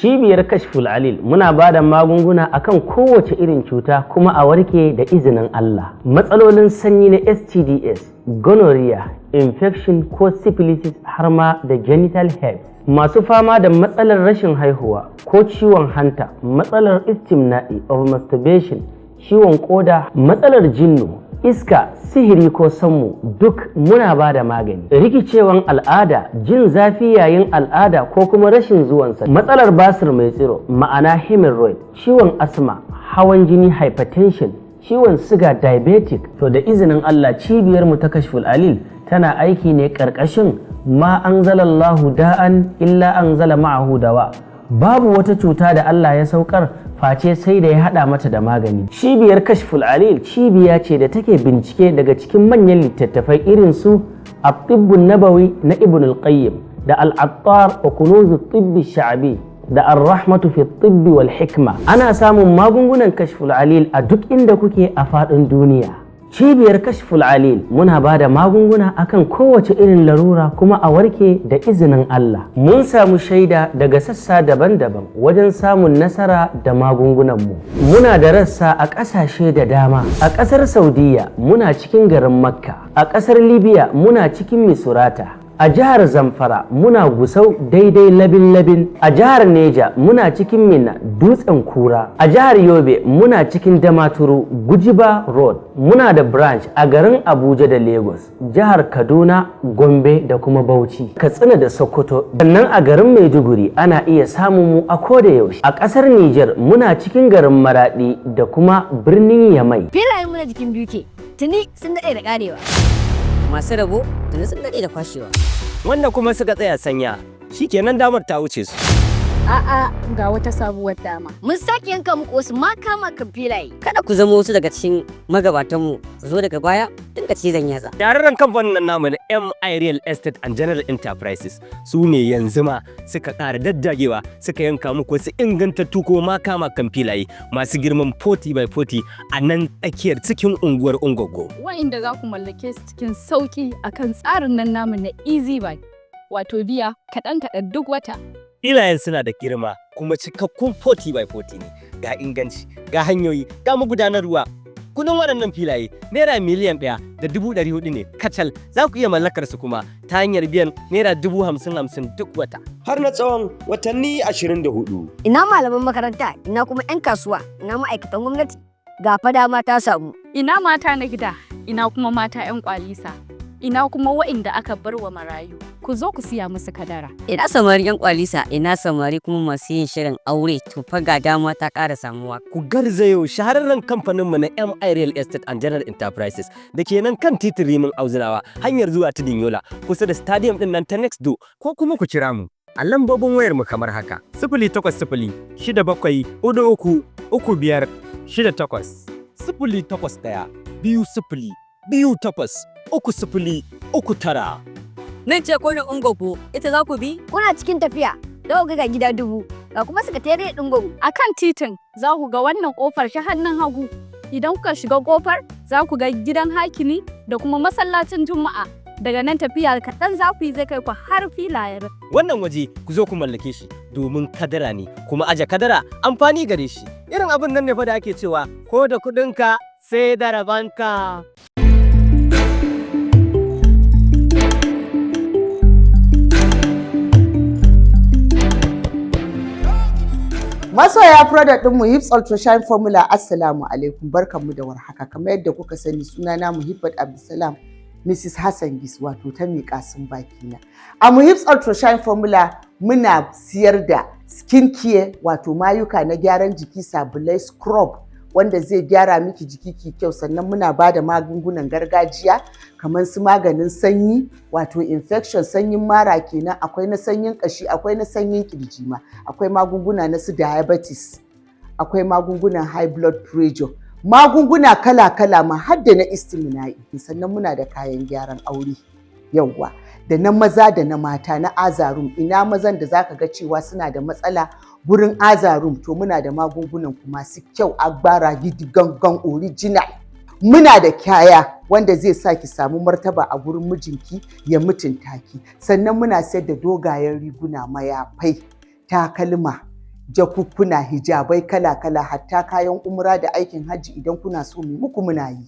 Cibiyar Kashful Alil muna ba da magunguna akan kowace irin cuta kuma a warke da izinin Allah. Matsalolin sanyi na STDs, gonorrhea, infection ko syphilis, har ma da genital herpes. Masu fama da matsalar rashin haihuwa ko ciwon hanta, matsalar istimna'i of masturbation, ciwon koda, matsalar jinnu, iska, sihiri ko sammu, duk muna ba da magani. Rikicewan al'ada, jin zafi yayin al'ada ko kuma rashin zuwansa, matsalar basir mai tsiro, ma'ana hemorrhoid, ciwon asma, hawan jini hypertension, ciwon siga diabetic. To, da izinin Allah cibiyar mu ta Kashful Alil tana aiki ne karkashin ما أنزل الله داء إلا أنزل معه دواء. Babu wata cuta da Allah ya saukar face sai da ya hada mata da magani. Cibiyar Kashful Alil cibiya ce da take bincike daga cikin manyan littattafai irin su الطب النبوي na Ibn al-Qayyim, da العطار وكنوز الطب الشعبي, da الرحمة في الطب والحكمة. Ana samun magungunan Kashful Alil a duk inda kuke a faɗin duniya. Cibiyar Kashful Alil muna ba da magunguna akan kowace irin larura kuma a warke da izinin Allah. Mun samu shaida daga sassa daban-daban wajen samun nasara da magungunanmu. Muna da rassa a ƙasashe da dama. A ƙasar Saudiya muna cikin garin Makka. A ƙasar Libya muna cikin Misurata. A jihar Zamfara muna Gusau, daidai Labin Labin. A jihar Neja muna cikin Minna, Dutsen Kura. A jihar Yobe muna cikin Damaturu, Gujiba Road. Muna da branch a garin Abuja da Lagos, jihar Kaduna, Gombe da kuma Bauchi, Katsina da Sokoto. Sannan a garin Maiduguri ana iya samun mu a koda yaushe. A ƙasar Niger muna cikin garin Maradi da kuma birnin Yamai. Filayen mu na jikin BUK tuni sun daɗe da ƙarewa. Masu rabo tuni sun daɗe da kwashewa. Wanda kuma suka tsaya sanya, shikenan, damar ta wuce su. A'a, ga wata sabuwar dama. Mun sake yanka muku wasu makamakan filaye. Kada ku zama wasu daga cikin magabatanmu su zo daga baya dinga cizon yatsa. Shahararren kamfanin nan namu na MI Real Estate and General Enterprises su ne yanzu ma suka ƙara daddagewa suka yanka muku wasu ingantattu ko makamakan filaye masu girman 40 by 40 a nan tsakiyar cikin unguwar Ungogo. Wa'inda za ku mallake su cikin sauƙi akan tsarin nan namu na Easy Buy. Wato biya kaɗan kaɗan duk wata. Filayen suna da girma kuma cikakkun 40 by 40 ne, ga inganci, ga hanyoyi, ga magudanar ruwa. Kudin waɗannan filaye ₦1,400,000 ne kacal. Za ku iya mallakar su kuma ta hanyar biyan ₦50,000 50 duk wata. Har na tsawon watanni 24. Ina malaman makaranta, ina kuma 'yan kasuwa, ina ma'aikatan gwamnati. Ga fa dama ta samu. Ina mata na gida, ina kuma mata 'yan kwalisa, ina kuma wa'inda aka bar wa marayu. Ku zo ku siya musu kadara. Ina samari 'yan kwalisa, ina samari kuma masu yin shirin aure, to fa ga dama ta ƙara samuwa. Ku garzayo shahararren kamfaninmu na MI Real Estate and General Enterprises da ke nan kan titin Rimin Auzunawa, hanyar zuwa Tudun Yola, kusa da stadium din nan ta Next Door, ko kuma ku kira mu a lambobin wayar mu kamar haka: 08067433568, 08120283039. Nan ce kwanan Ungogo, ita za ku bi? Kuna cikin tafiya, za ku ga gida dubu, ga kuma sakatariyar ɗin Gwaggo. A kan titin za ku ga wannan ƙofar ta hannun hagu. Idan kuka shiga ƙofar, za ku ga gidan hakimi da kuma masallacin Juma'a. Daga nan tafiya kaɗan za ku yi zai kai ku har filayen. Wannan waje ku zo ku mallake shi domin kadara ne, kuma aje kadara amfani gare shi. Irin abin nan ne fa da ake cewa ko da kuɗinka sai da rabanka. Masoya product ɗin Muhibs Ultra Shine Formula, Assalamu alaikum, barkanmu da warhaka. Kamar yadda kuka sani, sunana Muhibbat Abdulsalam, Mrs. Hassan Gis, wato ta miƙa sun bakina. A Muhibs Ultra Shine Formula muna siyar da skin care, wato mayuka na gyaran jiki, sabulai, scrub wanda zai gyara miki jiki ki kyau. Sannan muna ba da magungunan gargajiya kamar su maganin sanyi, wato infection, sanyin mara kenan, akwai na sanyin kashi, akwai na sanyin kirji ma, akwai magunguna na su diabetes, akwai magungunan high blood pressure, magunguna kala-kala ma har da na istimina'i. Sannan muna da kayan gyaran aure, yawwa, da na maza da na mata na azarum. Ina mazan da zaka ga cewa suna da matsala gurin azarum? To, muna da magungunan ku masu kyau, agbara gidi gangan original. Muna da kaya wanda zai sa ki samu martaba a gurin mijinki, ya mutunta ki. Sannan muna sayar da dogayen riguna, mayafai, takalma. Jakukkuna, hijabai kala-kala, hatta kayan umra da aikin hajji idan kuna so mu muku muna yi.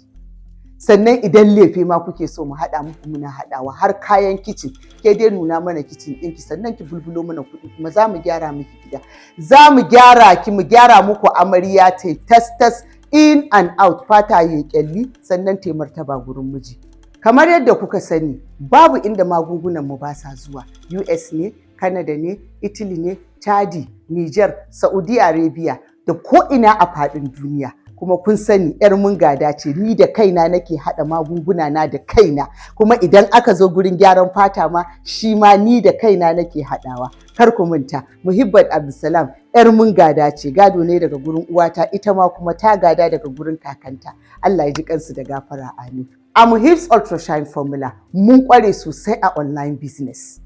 Sannan idan lefe ma kuke so mu haɗa muku muna haɗawa, har kayan kicin. Ke dai nuna mana kicin ɗinki, sannan ki bulbulo mana kuɗi, kuma za mu gyara miki gida, za mu gyara ki, mu gyara muku amarya ta tas tas, in and out, fata ya kyalli, sannan ta martaba gurin miji. Kamar yadda kuka sani, babu inda magungunan mu ba sa zuwa: US ne, Canada ne, Italy ne, Chadi, Niger, Saudi Arabia da ko ina a faɗin duniya. Kuma kun sani yar mun gada ce ni, da kaina nake haɗa magunguna na da kaina. Kuma idan aka zo gurin gyaran fata ma, shi ma ni da kaina nake haɗawa. Kar ku manta, Muhibbat Abdulsalam yar mun gada ce, gado ne daga gurin uwata, ita ma kuma ta gada daga gurin kakanta. Allah ya ji kansu da gafara, amin. A Muhibs Ultra Shine Formula mun kware sosai a online business.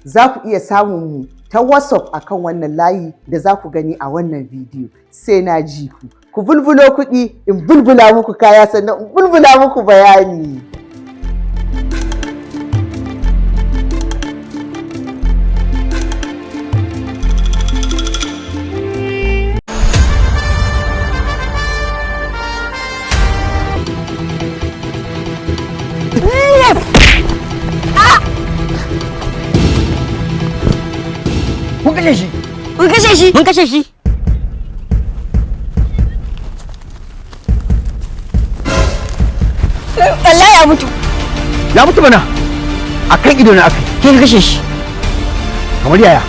Za ku iya samun mu ta WhatsApp akan wannan layi da za ku gani a wannan bidiyo. Sai na ji ku. Ku bulbulo kuɗi, in bulbula muku kaya, sannan in bulbula muku bayani. Kun kashe shi! Mun kashe shi! Mun kashe shi! Wallahi ya mutu. Ya mutu mana! A kan ido na aka. Kai ka kashe shi. Kamar yaya?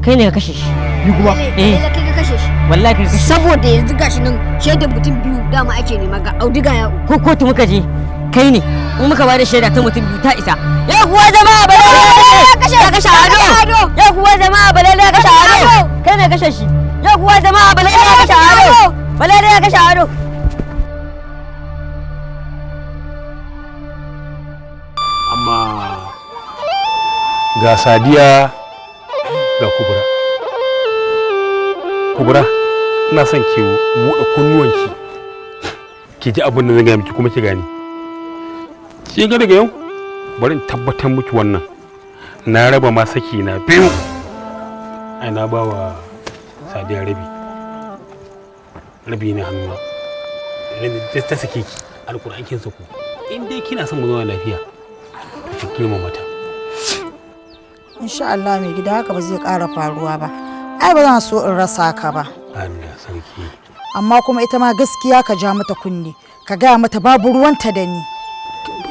Kai ne ka kashe shi. Ni kuma? Eh. Kai ka kashe shi. Wallahi kai ka kashe shi. Saboda yanzu gashi nan shaidar mutum biyu dama ake nema, ga auduga ya Ko kotu muka je, kai ne. In muka bada shaida ta mutum biyu ta isa. Ya kuwa jama'a, balala ya kashe, ya kashe Ado. Ya kuwa jama'a, balala ya kashe Ado. Kai ne kashe shi. Ya kuwa jama'a, balala ya kashe Ado. Balala ya kashe Ado. Amma ga Sadiya, ga Kubura. Kubura, ina son ki buɗe kunnuwanki ki ji abin da zan gaya miki kuma ki gane. Ki ga daga yau bari in tabbatar miki wannan, na raba ma saki na biyu. Ai na ba wa Sadiya rabi, rabi na hannuna. Idan ta sake ki, alƙur'an kin sako. In dai kina son mu zauna lafiya, to ki girmama ta. Insha Allah mai gida, haka ba zai ƙara faruwa ba. Ai ba zan so in rasa ka ba. Allah sarki. Amma kuma ita ma gaskiya ka ja mata kunne, ka gaya mata babu ruwanta da ni.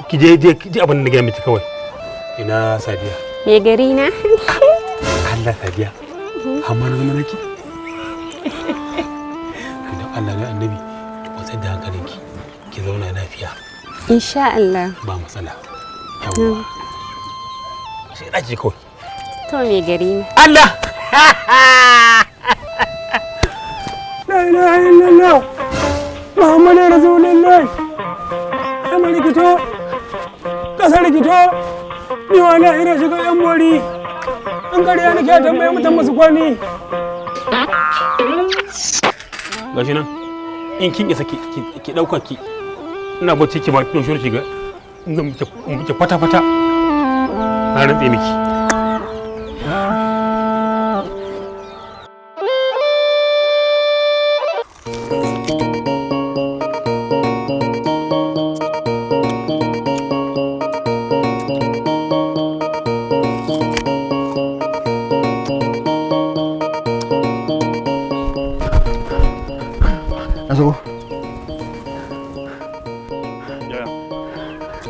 Ki je je ki ji abin da na gaya miki kawai. Ina Sadiya? Me gari na? Allah Sadiya. Amma na zama naki. To dan Allah ne annabi ki kwantar da hankalinki. Ki zauna lafiya. Insha Allah. Ba matsala. Yawwa. Sai ɗaki kawai. To me gari na? Allah! La ilaha illallah Muhammadu Rasulullah. Sama rikito, ƙasa rikito, ni wani ina shiga yan mori. An ƙarya nake a tambaye mutan masu kwani. Gashi nan, in kin isa ki ɗauka ki, ina bacci ki ba ki ɗauki shiga, in zan miki fata-fata. Na rantse miki. Na zo.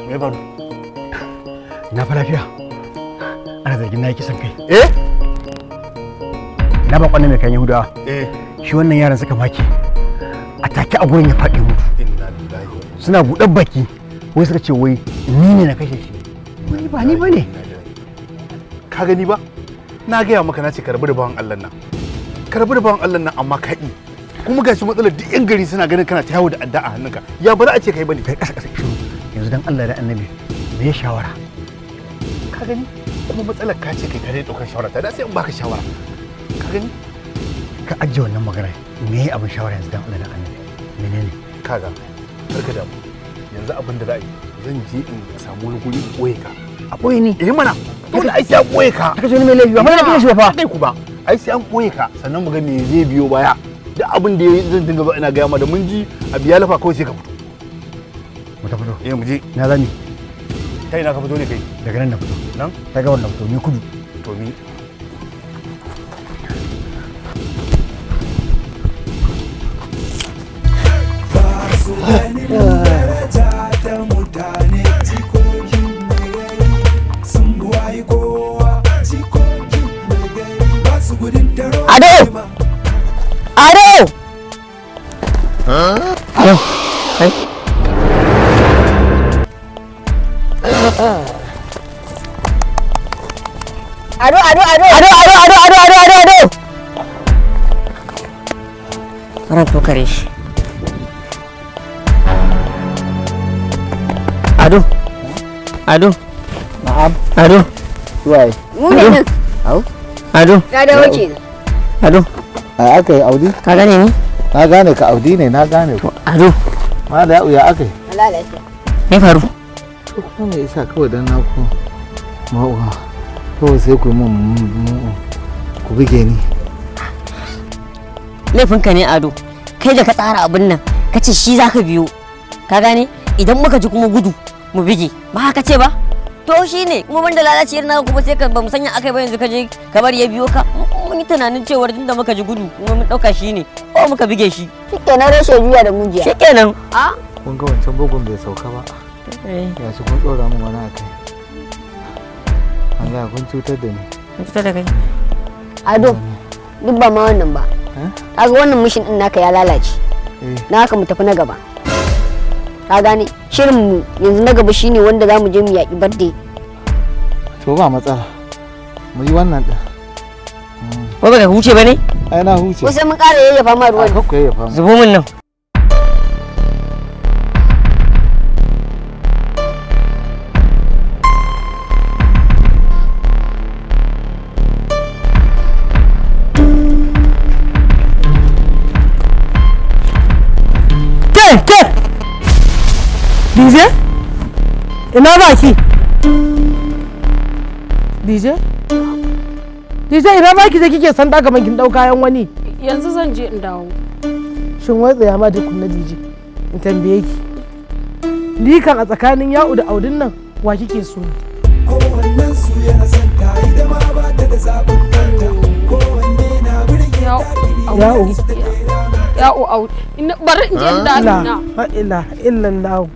Me faru? Na fa lafiya. Ana zargin na yi kisan kai. Eh? Na bakon mai kan Yahudawa. Eh. Shi wannan yaran suka maki. A take a gurin ya faɗi mutu. Inna lillahi. Suna buɗar baki. Wai suka ce wai ni ne na kashe shi. Wai ba ni bane. Ka gani ba? Na gaya maka na ce ka rabu da bawan Allah nan. Ka rabu da bawan Allah nan amma ka ƙi. Kuma gashi matsalar duk yan gari suna ganin kana ta yawo da adda a hannunka. Ya ba za a ce kai bane. Kai kasa kasa shiru. Yanzu dan Allah da Annabi me ya shawara? Ka gani? Kuma matsalar ka ce kai ka dai ɗaukar shawara ta da sai in baka shawara. Ka gani? Ka ajiye wannan magana. Me ya abin shawara yanzu dan Allah da Annabi? Menene? Kaga, kar ka damu. Yanzu abin da za a yi zan je in samu wani guri in ɓoye ka. A ɓoye ni? Eh mana. Dole ai sai an ɓoye ka. Ka kashe wani mai laifi ba. Mana kashe shi ba fa. Kai ku ba. Ai sai an ɓoye ka sannan mu ga me zai biyo baya. Duk abin da zan dinga ba ina gaya ma da mun ji a biya lafa kawai sai ka fito. Mu ta fito. Eh mu je. Na zani. Ta ina ka fito ne kai? Daga nan na fito. Nan? Ta gaban na fito ni kudu. To mi. Ado! Ado! Ado! Kai. Ado, ado, ado. Ado, ado, ado, ado, ado, ado, ado. Ran tokare shi. Ado. Ado. Na'am. Ado. Waye? Mu ne nan. Au. Ado. Ka dawo kenan. Ado. A aka yi Audi? Ka gane ni? Na gane ka Audi ne, na gane ku. Ado. Ma da ya aka yi? Allah lafiya. Me faru? To kuma me yasa kawai dan na ku ma'uwa kawai sai ku mun ku buge ni. Laifinka ne Ado. Kai da ka tsara abin nan, ka ce shi za ka biyo. Ka gane? Idan muka ji kuma gudu mu bige. Ba haka ce ba? To shi ne kuma banda lalaciyar naka kuma sai ka ba mu sanya akai ba yanzu ka je ka bari ya biyo ka. Mun yi tunanin cewar tunda muka ji gudu kuma mun dauka shi ne ko muka bige shi. Shikenan rashin juya da mujiya. Shikenan. A? Kun ga wancan bugun bai sauka ba. Ya shi kun ɗora min wani akai. Allah kun cutar da ni. Kun cutar da kai. Ado, duk ba ma wannan ba. Kaga wannan mishin din naka ya lalace. Na haka mu tafi na gaba. Ka gane shirin mu yanzu na gaba shine wanda zamu je mu yaƙi birthday. To ba matsala. Mu yi wannan din. Ko baka huce ba ne? Ai na huce. Ko sai mun ƙara yayyafa ma ruwan. A kakku yayyafa mu. Zubo min nan. Ke, ke! DJ? Ina baki? DJ? DJ ina baki da kike san daga kin dau kayan wani? Yanzu zan je in dawo. Shin wai tsaya ma tukunna DJ? In tambaye ki. Ni kan a tsakanin Ya'u da Audun nan wa kike so? Kowannen su yana son ta ita ma ba ta da zaɓin kanta. Kowanne na Ya'u. Ya'u au. Bari in je in La dawo na. ilaha illallah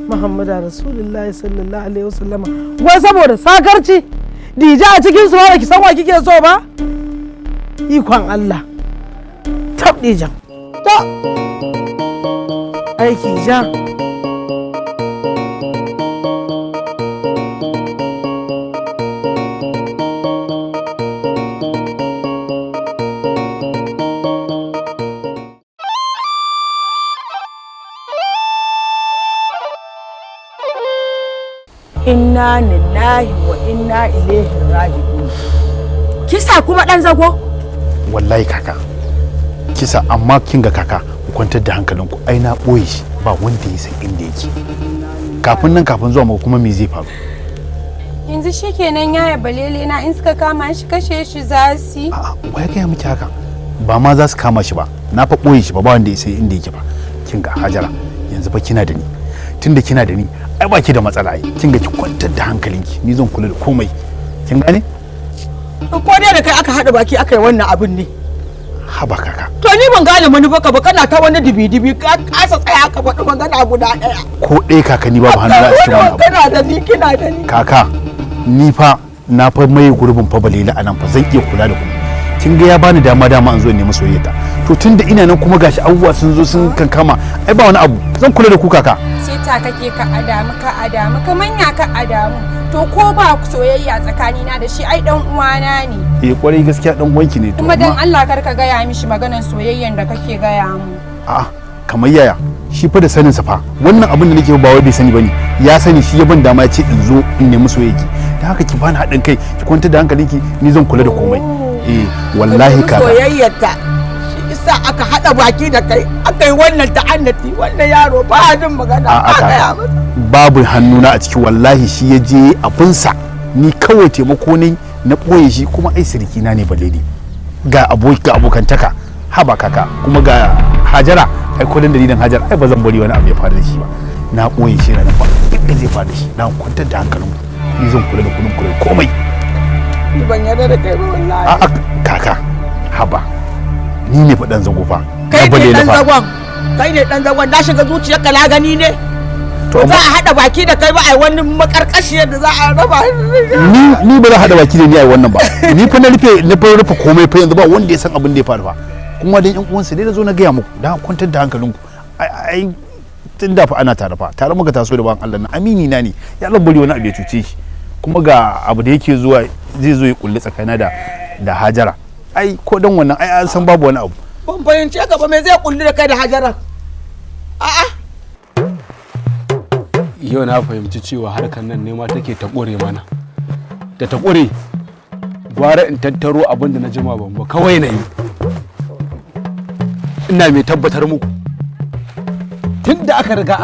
Muhammadu Rasulullahi sallallahu alaihi wasallama. Wai saboda sakarci dija a cikin su ba ki san wa kike so ba? Ikon Allah. Tab dijan. Ta. Aiki ja. Inna lillahi wa inna ilaihi raji'un. Kisa kuma dan zago? Wallahi kaka, kisa. Amma kin ga kaka, ku kwantar da hankalinku, ai na boye shi, ba wanda ya san inda yake kafin nan, kafin zuwa mu. Kuma me zai faru? Yanzu shikenan yaya Balele na, in suka kama shi kashe shi za su yi. Wa ya gaya miki haka? Ba ma za su kama shi ba, na fa boye shi ba, ba wanda ya san inda yake ba. Kin ga Hajara, yanzu fa kina da ni. Tunda kina da ni, ai ba ki da matsala. Ai kin ga, ki kwantar da hankalinki, ni zan kula da komai, kin gane? Ko dai da kai aka haɗa baki aka yi wannan abin ne? Haba kaka. To ni ban gane manufarka ba, kana ta wani dibi-dibi, ka kasa tsaya ka faɗi magana guda ɗaya. Ko ɗaya kaka, ni babu hannu a cikin wannan abu. Kana da ni, kina da ni. Kaka, ni fa na fa mai gurbin fa Balila a nan, fa zan iya kula da ku. Kin ga ya bani dama dama an zo in nemi soyayyata. To tunda ina nan kuma gashi abubuwa sun zo sun kankama, ai ba wani abu, zan kula da ku kaka. Sai ta kake ka adamu, ka adamu ka manya, ka adamu. To ko ba soyayya tsakanina da shi, ai dan uwana ne. Eh kwarai, gaskiya dan uwanki ne. To Kuma dan Allah kar ka gaya mishi maganar soyayyan da kake gaya mu. A'a, kamar yaya? Shi fa da sanin sa fa wannan abin da nake, ba wai bai sani bane, ya sani. Shi ya ban dama ya ce in zo in nemi soyayyaki. Dan haka ki bani haɗin kai, ki kwantar da hankalinki, ni zan kula da komai. Eh wallahi kaka. Soyayyarta shi isa aka haɗa baki da kai aka yi wannan ta'annati. Wannan yaro ba jin magana, A'a ba gaya kaka, masa. Babu hannuna a ciki wallahi. Shi ya je abinsa, ni kawai taimako ne na ɓoye shi. Kuma ai sirikina ne Balele, ga aboki, ga abokantaka. Haba kaka, kuma ga Hajara, ai ko dan dalilin Hajara ai ba zan bari wani abu ya faru da shi ba. Na ɓoye shi ranar ba inda zai faru da shi. Na kwantar da hankalinku, ni zan kula da kudin, kula da komai. Ni ban yarda da kai ba wallahi. A'a kaka, haba, ni ne fa dan zago fa. Kai Na ne Balele dan fa. zagon, kai ne dan zagon. Na shiga zuciyarka na gani ne. To Ba za a haɗa baki da kai ba, ai wani makarkashiyar da za a raba. Ni ba za a haɗa baki da ni ai wannan ba. Ni fa na rufe, na fa rufe komai fa, yanzu ba wanda ya san abin da ya faru fa. Kuma dan yan uwansa dai na zo na gaya muku dan kwantar da hankalinku. Ai ai tun da fa ana tare fa, tare muka taso da bawan Allah na, amini na ne, ya zan bari wani abu ya cuce shi? Kuma ga abu da yake zuwa zai zo ya kulli tsakanina da Hajara, ai ko dan wannan ai an san babu wani abu. Ban fahimce ka ba, me zai kulli da kai da Hajara? A'a. Yau na fahimci cewa harkar nan nema take ta ƙure mana da ta ƙure, gwara in tattaro abin da na jima ban ba kawai na yi. Ina mai tabbatar muku, tun da aka riga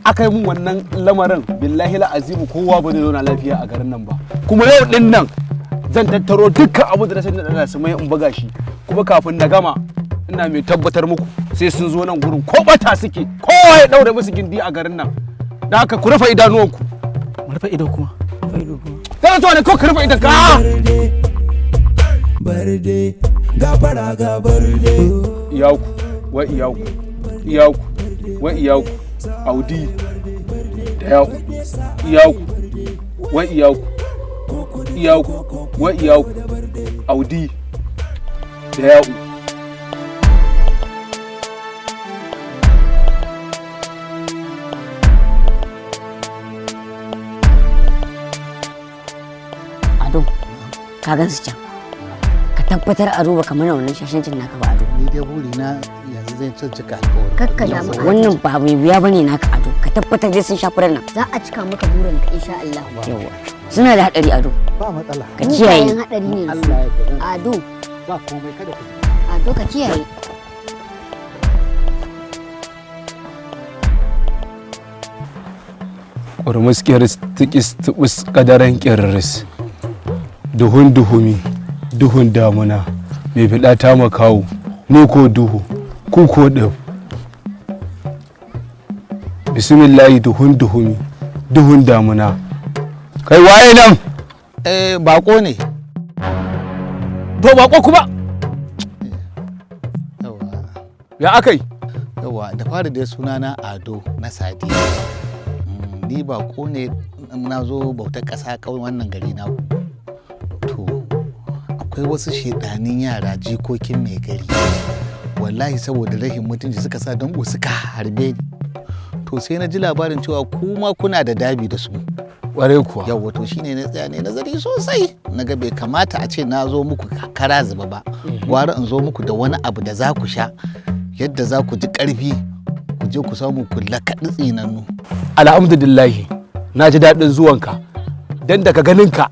aka yi mun wannan lamarin, billahi la'azimu kowa ba zai zauna lafiya a garin nan ba. Kuma yau din nan zan tattaro dukkan abin da na sani da su mai in buga shi. Kuma kafin na gama, ina mai tabbatar muku sai sun zo nan gurin, ko bata suke, kowa ya daure musu gindi a garin nan. Da haka ku rufe idanuwanku. Mu rufe ido kuma? Kana zuwa ne ko ka rufe idon ka? Barde gafara ga barde. Iyaku wa iyaku, iyaku wa iyaku, Audi da yaku, iyaku wa iyaku, iyaku wa iyaku, Audi da yaku. Ado, ka gan su can. Ka tabbatar a duba kamar wannan shashancin naka ba, Ado. Ni dai buri na yanzu zan cika alƙawari. Kakka damu, wannan ba mai wuya bane naka, Ado. Ka tabbatar dai sun sha furar nan. Za a cika maka burinka insha Allah. Yawa. Suna da hadari, Ado. Ba matsala. Ka kiyaye. Mugayen hadari ne da su. Allah ya yarda. Ado. Ba komai, kada ku. Ado, ka kiyaye. Ƙurmus ƙiris tikis tubus ƙadaren ƙirris. Duhun duhumi, duhun damuna, mai fiɗa ta makawo, ni ko duhu, ku ko ɗin. Bismillahi, duhun duhumi, duhun damuna. Kai, waye nan? Eh, bako ne. To bako kuma? Ya akai? Yawa, da fari dai sunana Ado na Sadiya. Ni bako ne, na zo bautar ƙasa ƙauyen wannan gari naku. To, akwai wasu shedanin yara jikokin mai gari. Wallahi saboda rahin mutunci suka sa dango suka harbe ni. To sai na ji labarin cewa kuma kuna da dabi da su. Ƙwarai kuwa. Yawwa, to shine na tsaya ne nazari sosai. Na ga bai kamata a ce na zo muku kara zuba ba. Gwara in zo muku da wani abu da za ku sha, yadda za ku ji ƙarfi, ku je ku samu ku lakaɗi tsinannu. Alhamdulillahi, na ji daɗin zuwanka. Dan daga ganinka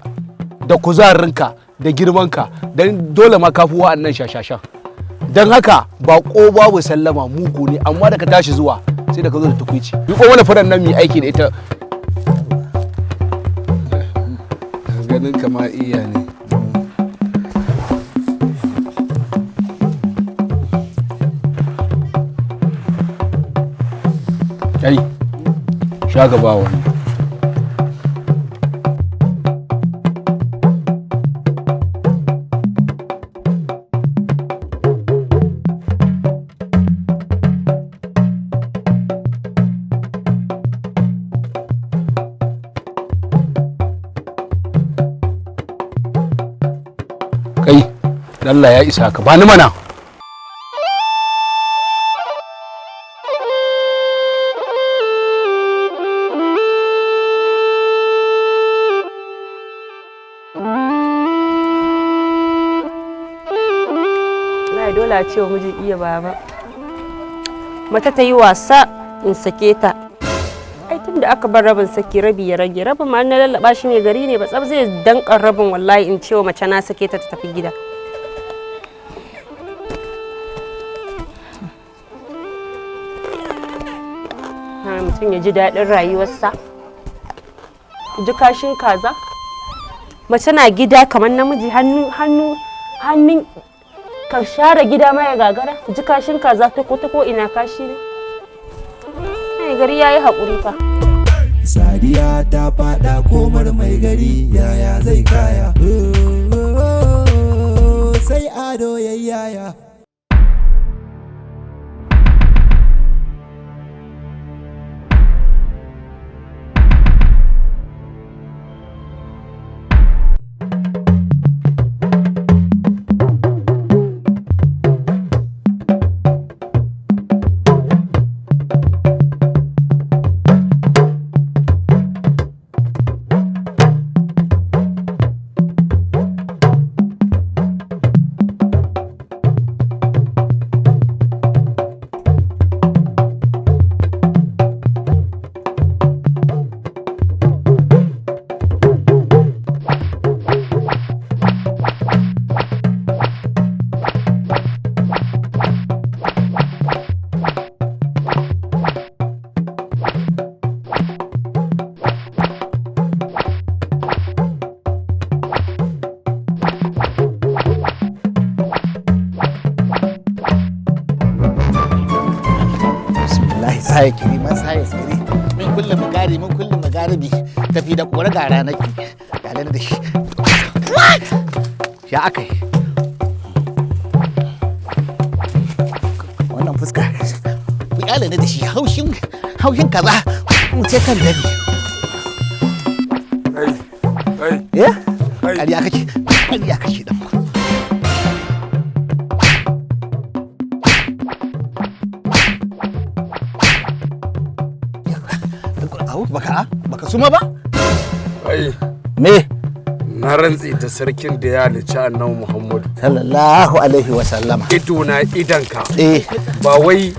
da kuzarinka da girmanka, dan dole ma kafi wa'annan shashashan. Dan haka baƙo babu sallama mugu ne, amma da ka tashi zuwa sai da ka zo da tukuici. Yi mana furan nan mu yi aiki da ita. Ganin kama iya ne. Kai, sha gaba wani. Kai, Allah ya isa ka bani mana. Wallahi dole a ce wa mijin iya baba. Mata ta yi wasa in sake ta. Ai tun da aka bar rabin saki, rabi ya rage. Rabin ma na lallaba shi ne gari ne ba tsab zai dankan rabin, wallahi in ce wa mace na sake ta ta tafi gida. Ha, mutum ya ji daɗin rayuwarsa. Ji kashin kaza. Mace na gida kamar namiji, hannu hannu hannun ka share gida ma ya gagara. Ji kashin kaza ta ko ta ko ina kashi ne. Mai gari ya yi haƙuri fa. Sadiya ta fada komar mai gari, yaya zai kaya? Sai Ado yayyaya. Bismillahi saya kiri man saya tsiri min kulli magari min kulli magaribi tafi da kore gara nake gare da shi. What? Ya akai wannan fuska? Ku kyale ni da shi, haushin haushin kaza wuce kan dabi. Kai, kai. Eh, ƙarya kake, ƙarya kake dan. Au, baka suma ba? Ai. Me? Na rantse da sarkin da ya halicci Annabi Muhammadu. Sallallahu alaihi wa sallama. Ido na idanka. Eh. Ba wai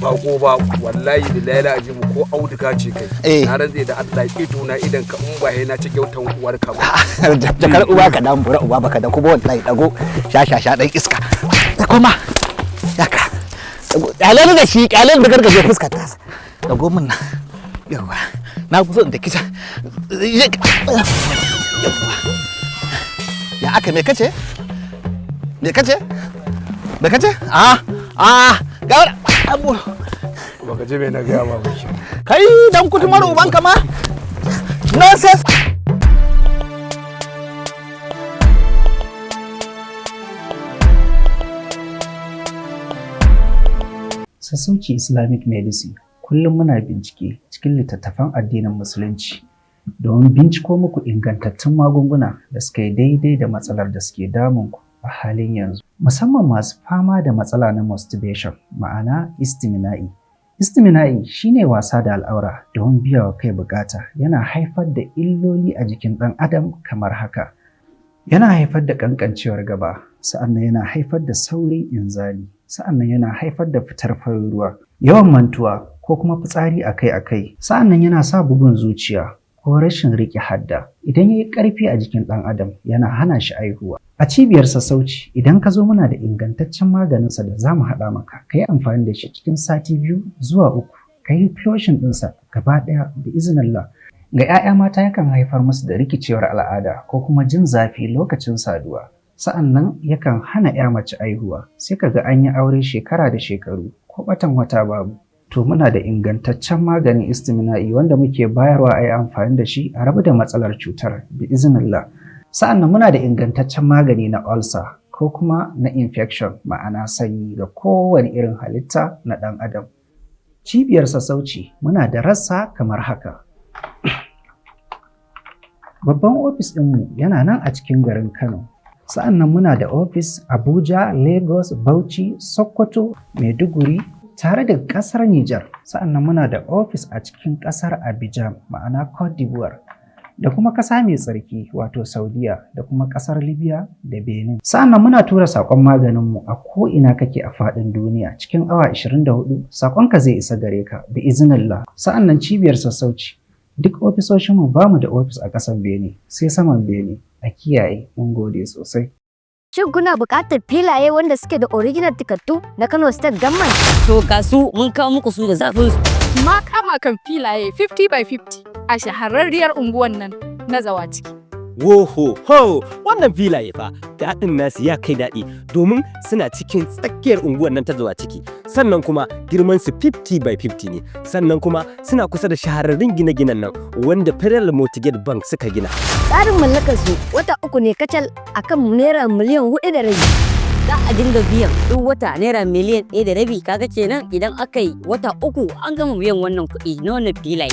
bako ba, wallahi billahi la ajibu ko auduga ce kai. Eh. Na rantse da Allah ido na idanka in ba na ci gyautan uwarka ba. Jakar uwa ka dan bura uba baka da kuma wallahi dago sha sha sha dan iska. Ta koma. Yaka. Kyalen da shi, kyalen da gargaje fuskar ta. Dago min nan. Yawa. Na fi so in da kisa. Yawa. Ya aka, me kace? Me kace? Me kace? Ah, ah, ga abu. Baka ji me na gaya ma ba. Kai dan kutumar ubanka ma. Nonsense. Sassauci Islamic Medicine kullum muna bincike cikin littattafan addinin Musulunci domin binciko muku ingantattun magunguna da suka yi daidai da matsalar da suke damun ku a halin yanzu. Musamman masu fama da matsala na masturbation, ma'ana istimina'i. Istimina'i shine wasa da al'aura domin biya wa kai bukata, yana haifar da illoli a jikin ɗan adam kamar haka. Yana haifar da ƙanƙancewar gaba, sa'annan yana haifar da saurin inzali, sa'annan yana haifar da fitar farin ruwa, yawan mantuwa ko kuma fitsari akai-akai, sa'annan yana sa bugun zuciya ko rashin riƙe hadda. Idan ya yi ƙarfi a jikin ɗan adam, yana hana shi aihuwa. A cibiyar sassauci, idan ka zo muna da ingantaccen maganinsa da za mu haɗa maka, ka yi amfani da shi cikin sati 2 zuwa 3, ka yi flushing ɗinsa gaba ɗaya da izinillah. Ga 'ya'ya mata yakan haifar musu da rikicewar al'ada ko kuma jin zafi lokacin saduwa. Sa'annan yakan hana 'ya mace aihuwa, sai ka ga an yi aure shekara da shekaru ko ɓatan wata babu. To, muna da ingantaccen maganin istimina'i wanda muke bayarwa a yi amfani da shi a rabu da matsalar cutar bi iznillah. Sa'annan muna da ingantaccen magani na ulcer ko kuma na infection, ma'ana sanyi, ga kowane irin halitta na ɗan adam. Cibiyar sassauci muna da rassa kamar haka. Babban ofis ɗinmu yana nan a cikin garin Kano. Sa'annan muna da ofis Abuja, Lagos, Bauchi, Sokoto, Maiduguri, tare da ƙasar Nijar. Sa'annan muna da ofis a cikin ƙasar Abidjan, ma'ana Cote d'Ivoire, da kuma ƙasa mai tsarki, wato Saudiya, da kuma ƙasar Libya da Benin. Sa'annan muna tura saƙon maganinmu a ko'ina kake a faɗin duniya, cikin awa 24 saƙonka zai isa gare ka bi iznillah. Sa'annan cibiyar sassauci duk ofisoshinmu ba mu da ofis a ƙasan bene sai saman bene, a kiyaye. Mun gode sosai. Shin kuna buƙatar filaye wanda suke da original takardu na Kano State Government? To, ga su mun kawo muku su da zafin su. Ma kama kan filaye 50 by 50 a shahararriyar unguwan nan na Zawaciki. Woho ho, wannan filaye fa daɗin nasu ya kai daɗi, domin suna cikin tsakiyar unguwar nan ta Zawaciki, sannan kuma girman su 50 by 50 ne, sannan kuma suna kusa da shahararrun gine-ginen nan wanda Federal Mortgage Bank suka gina. Tsarin mallakar su wata 3 ne kacal akan naira miliyan 4.5. Za a dinga biyan duk wata naira miliyan 1.5, kaga kenan idan aka yi wata 3 an gama biyan wannan kuɗi na wannan filaye.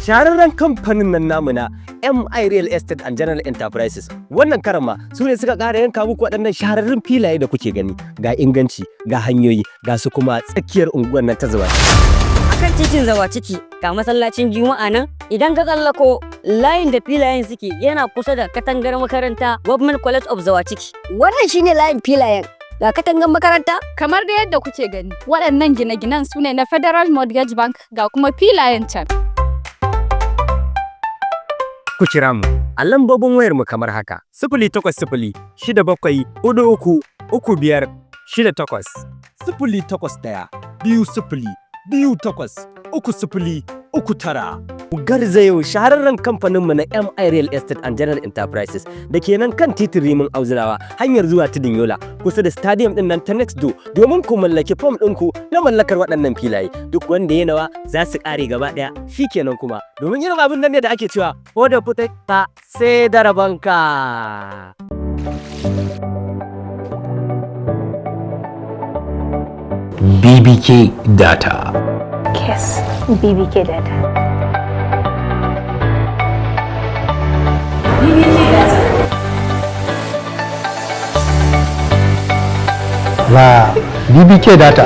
Shahararren kamfanin nan namu na MI Real Estate and General Enterprises, wannan karan ma su ne suka ƙara yanka muku waɗannan shahararrun filaye da kuke gani, ga inganci, ga hanyoyi, ga su kuma tsakiyar unguwar nan ta Zuba. Akan titin Zawaciki, ga masallacin Juma'a nan, idan ka tsallako layin da filayen suke, yana kusa da katangar makaranta Government College of Zawaciki. Wannan shine layin filayen. Ga katangar makaranta. Kamar da yadda kuke gani, waɗannan gine-ginen su ne na Federal Mortgage Bank, ga kuma filayen can. Ku kira mu a lambobin wayar mu kamar haka: 08067433568, 08120283039. Ku garzayo shahararren kamfaninmu na MI Real Estate and General Enterprises da ke nan kan titin Rimin Auzirawa, hanyar zuwa Tudun Yola, kusa da stadium din nan ta Next Door, domin ku mallaki fom ɗinku na mallakar waɗannan filaye. Duk wanda ya nawa za su ƙare gaba ɗaya shikenan kuma, domin irin abin nan ne da ake cewa ko da fitar sai da rabanka. BBK Data. Yes, BBK Data. BBK Data. La BBK Data.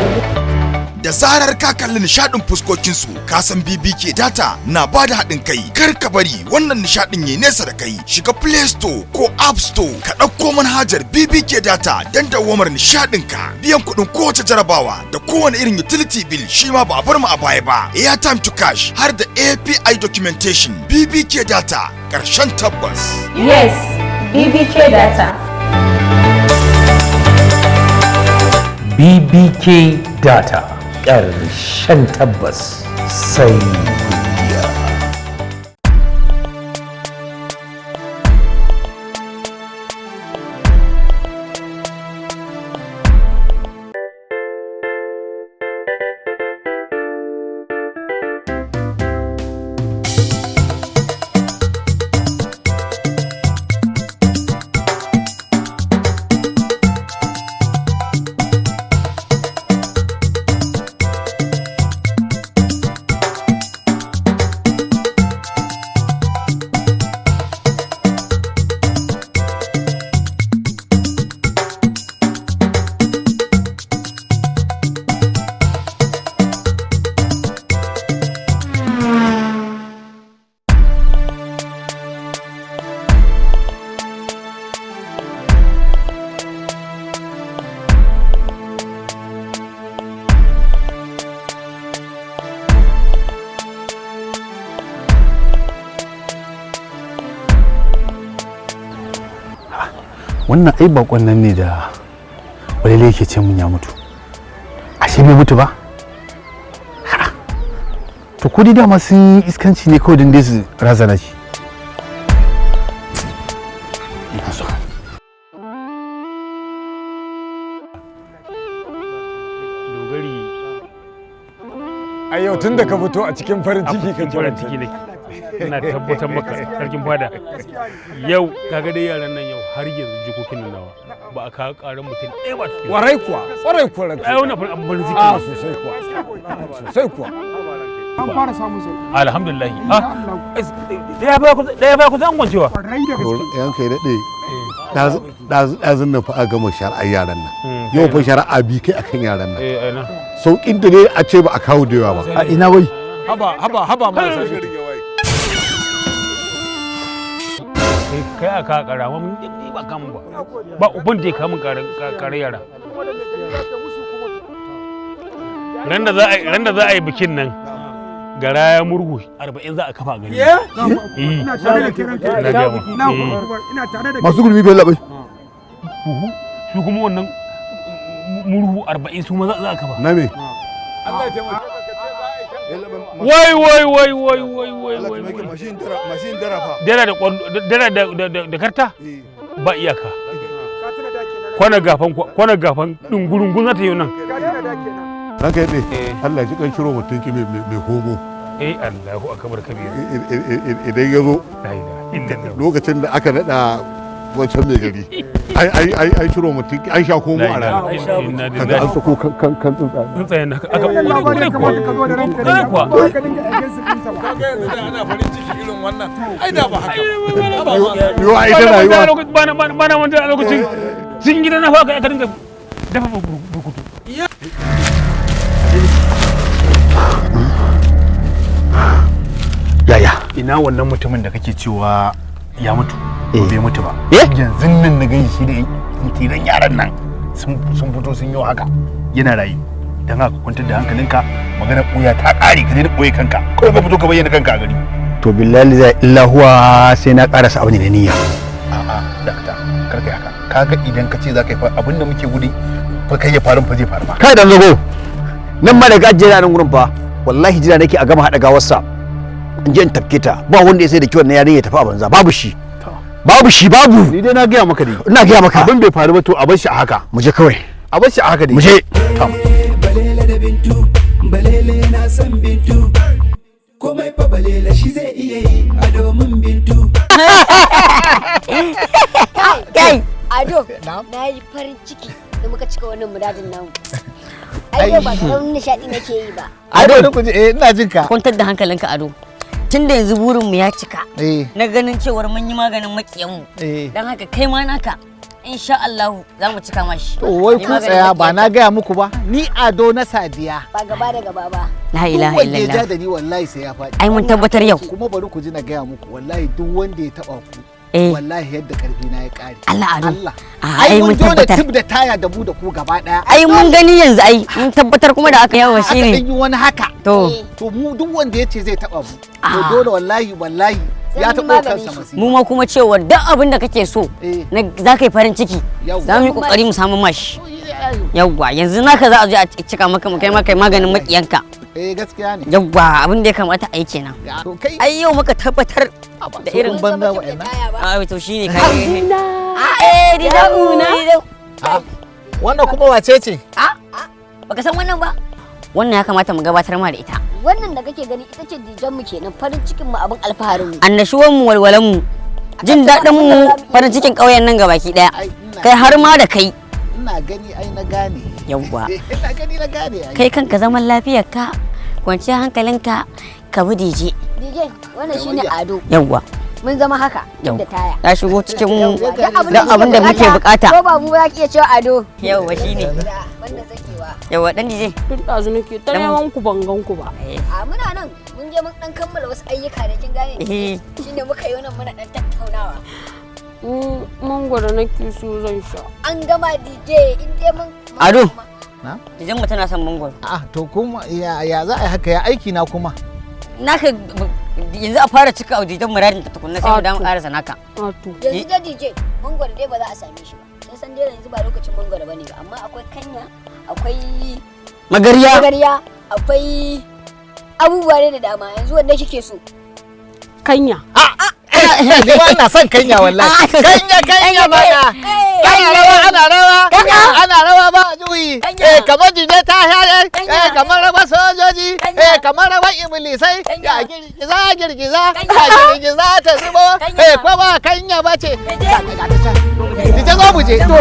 Da zarar ka kalli nishadin fuskokinsu, ka san BBK Data na ba da haɗin kai. Kar ka bari wannan nishadin ya nesa da kai. Shiga Play Store ko App Store, ka ɗauko manhajar BBK Data don dawwamar nishadin ka. Biyan kuɗin kowace jarabawa da kowane irin utility bill, shi ma ba a bar mu a baya ba. Airtime to cash, har da API documentation. BBK Data, ƙarshen tabbas. Yes, BBK Data. BBK Data. Ƙarshen tabbas sai godiya. Wannan ai bakon nan ne da Balele yake ce mun ya mutu. Ashe bai mutu ba? Ha. To ko dai dama sun yi iskanci ne kawai don dai su razana shi. Ina so. Dogari. A yau tun da ka fito a cikin farin ciki kake. Farin ciki nake. Ina tabbatar maka, sarkin fada. Yau kaga dai yaran nan yau har yanzu jikokin nan nawa ba a kawo karan mutum ɗaya ba cikin. Warai kuwa, warai kuwa ranka. Ai wannan farin farin ciki. A sosai kuwa. Sosai kuwa. An fara samun sauki. Alhamdulillah. Ah, ɗaya ba ku zan gwancewa. Yanka ya daɗe, ɗazun nan fa a gama shari'ar yaran nan. Yau fa shari'a bi kai akan yaran nan. Sauƙin da ne a ce ba a kawo da yawa ba. A ina wai? Haba, haba, haba marasa shi. Kai aka kara mun ni ba kamun ba. Ba uban da ya kamun kare yara. Ran da za a yi bikin nan gara ya murhu 40 za a kafa a gari. Ina tare da kiran Ina tare da Masu gurmi bai labai. Buhu su kuma wannan murhu 40 su ma za a kafa. Na me? Wai wai wai wai wai wai wai. Mashin dara fa. Dara da dara da karta? Ba iyaka. Kwana gafan kwana gafan dungurungun za ta yi nan. Ranka yaɗe, Allah ji kan shiro mutum ki mai homo. Eh Allahu akbar kabir. Idan ya zo lokacin da aka naɗa wancan mai gari. Ai ai ai ai shiro mutum an sha komo a rana. Kaga an sako kan kan tsuntsaye. Tsuntsayen aka kure kuwa. Kure kuwa. Kaga yanzu da ana farin ciki irin wannan. Ai da ba haka. Yo ai da rayuwa. Bana bana wanda a lokacin cikin gidan na fa aka dinga dafa burkutu. Yaya? Ina wannan mutumin da kake cewa ya mutu? Bai mutu ba. Yanzu nan na gani shi da tiran yaran nan sun fito sun yi haka. Yana rayu. Don haka kwantar da hankalinka, magana ɓuya ta ƙare, ka je da ɓoye kanka. Kawai ka fito ka bayyana kanka a gari. To billahi la illa huwa sai na ƙarasa abin da niyya. A'a, dakta, kar kai haka. Kaga idan ka ce za ka yi abin da muke gudu fa kai ya faru fa zai faru ba. Kai dan zago. Nan ma daga ajiye nan gurin fa. Wallahi jira nake a gama haɗa gawarsa. In je in tafke ta, ba wanda ya sai da kiwon na yarinya ya tafi a banza, babu shi. Babu shi, babu. Ni dai na gaya maka dai. Ina gaya maka. Abin bai faru ba to a bar shi a haka. Mu je kawai. A bar shi a haka dai. Mu je. Balele da Bintu, Balele na san Bintu. Komai fa Balele shi zai iya yi a domin Bintu. Kai, Ado, na yi farin ciki da muka cika wannan muradin namu. Ai yau ba karamin nishaɗi nake yi ba. Ado, ku ji eh ina jin ka. Kwantar da hankalinka Ado. Tunda yanzu burinmu ya cika. Na ganin cewar mun yi maganin makiyanmu. Don haka kai ma naka insha Allah za mu cika mashi. To wai ku tsaya ba na gaya muku ba. Ni Ado na Sadiya. Ba gaba da gaba ba. La ilaha Duk wanda ya illallah. ja da ni wallahi sai ya faɗi. Ai mun tabbatar yau. Kuma bari ku ji na gaya muku wallahi duk wanda ya taba ku. Wallahi yadda karfi na ya kare. Allah Ado. Allah. Ai mun mun jona tabbatar. tip da taya da mu da ku gaba daya. Ai mun gani yanzu ai mun tabbatar kuma da aka yawa shine. Aka yi wani haka. To. To mu duk wanda ya ce zai taba mu. To dole wallahi wallahi ya taɓa kansa masifa. Mu ma kuma cewa duk abin da kake so na za ka yi farin ciki za mu yi kokari mu samu mashi. Yawwa yanzu naka za a je a cika maka mu kai maka maganin makiyanka. Eh gaskiya ne. Yawwa abin da ya kamata a yi kenan. To kai ai yau muka tabbatar da irin banza wa'annan. A to shine kai. Eh Dida'una. Wannan kuma wace ce? Baka san wannan ba? Wannan ya kamata mu gabatar ma da ita. Wannan da kake gani ita ce dijan mu kenan, farin cikin mu, abin alfaharin mu. Annashuwan mu, walwalan mu, jin daɗin mu, farin cikin ƙauyen nan gabaki ɗaya. Kai har ma da kai. Ina gani ai na gane. Yawwa. Ina gani na gane ai. Kai kanka zaman lafiyarka, kwanciyar hankalinka, ka bi DJ. DJ, wannan shine Ado. Yawwa. Mun zama haka Yau. da taya. Ya shigo cikin Duk duk abin da muke bukata. Ko ba mu ba za ki iya cewa Ado. Yawwa shine. Banda zakewa. Yawwa dan DJ. Tun ɗazu nake ta neman ku ban gan ku ba. A muna nan mun je mun dan kammala wasu ayyuka ne kin gane. Eh. Shine muka yi wannan muna dan tattaunawa. Mangwaro nake so zan sha. An gama DJ in dai mun Ado. Na? Dijan mu tana son mangwaro. A'a to kuma ya ya za a yi haka ya aiki na kuma. Naka yanzu a fara cika dijan muradin ta tukunna sai mu damu karasa naka. Yanzu da DJ mangwaro dai ba za a same shi ba. Kin san dai yanzu ba lokacin mangwaro bane ba, amma akwai kanya, akwai Magarya. Magarya, akwai abubuwa ne da dama. Yanzu wanda kike so? Kanya. Ni ma ina son kanya wallahi. Kanya kanya bana. Kanya rawa ana rawa. Ana rawa ba juyi. Eh kamar jije ta sha eh kamar rawa sojoji. Eh kamar rawa iblisai. Ya girgiza girgiza. Ya girgiza ta zubo. Eh ko ba kanya ba ce. Dije zo mu je. To.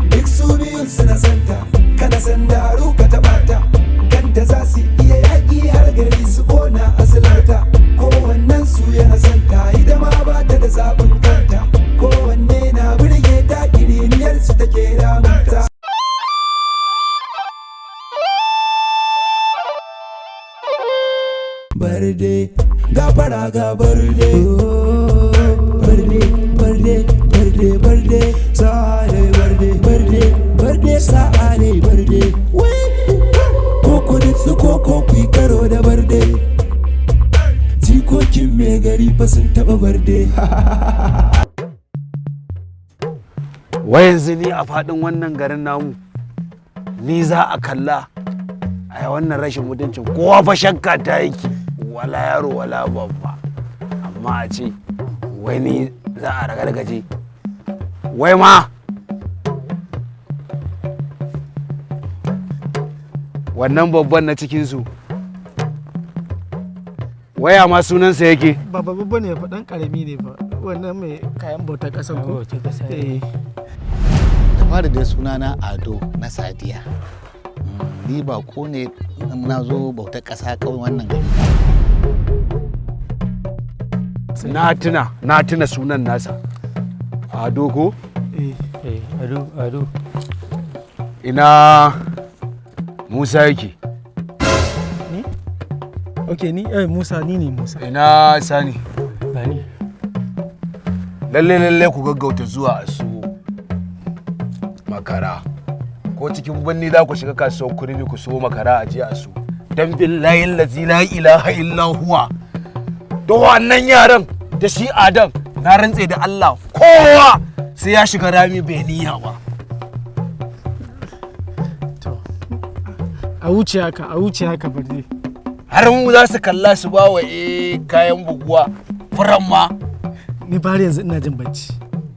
Duk su biyun suna santa, kana san daru ka taɓa ta, kanta za su iya yaƙi har gari su ƙona asalarta. Kowannen su yana santa, ita ma ba ta da zaɓin kanta. Kowanne na burge ta, ƙiriniyar su take damunta. Barde, gafara ga barde, barde, barde, barde, barde, sa'ale barde, barde, barde, sa'ale barde. Koko da su koko ku yi karo da barde. Jikokin mai gari fa sun taɓa barde. Wai yanzu ni a faɗin wannan garin namu ni za a kalla a yi wannan rashin mutuncin? Kowa fa shakka ta yake, wala yaro wala babba, amma a ce wai ni za a ragargaje. Wai ma wannan babban na cikinsu, waya ma sunansa yake? Ba babba ne fa, dan karami ne fa, wannan mai kayan bautar kasan ko. Eh. Da fari dai sunana Ado na Sadiya. Ni bako ne, na zo bautar ƙasa kawai wannan gari. Na tuna, na tuna sunan nasa. Ado ko? Eh. Ado, Ado. Ina Musa yake? Ni? Okay, ni Musa, ni ne Musa. Ina Sani? Sani. Lalle lalle ku gaggauta zuwa a su makara. Ko cikin birni za ku shiga kasuwar Kurmi ku so makara a je a su. Dan billahi allazi la ilaha illa huwa. Da wannan yaran da shi Adam, na rantse da Allah kowa sai ya shiga rami bai niyya ba. A wuce haka, a wuce haka barde. Har mu za su kalla su ba wa kayan buguwa furan ma. Ni ba har yanzu ina jin bacci.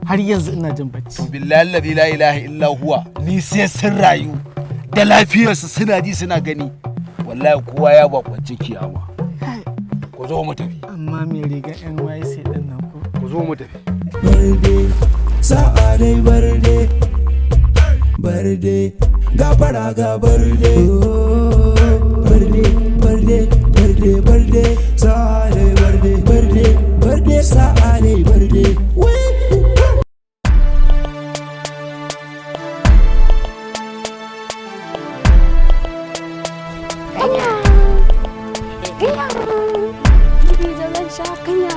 Har yanzu ina jin bacci. Billahi allazi la ilaha illa huwa, ni sai sun rayu da lafiyarsu suna ji suna gani. Wallahi kowa ya bakwanci kiyama. Ku zo mu tafi. Amma mai riga NYC din nan ko. Ku zo mu tafi. Barde, sa'a dai barde, barde, gafara ga barde, barde, barde, barde, barde, sa'a dai barde, barde, barde, sa'a dai barde. Kanya. Kanya. Ni zan sha kanya.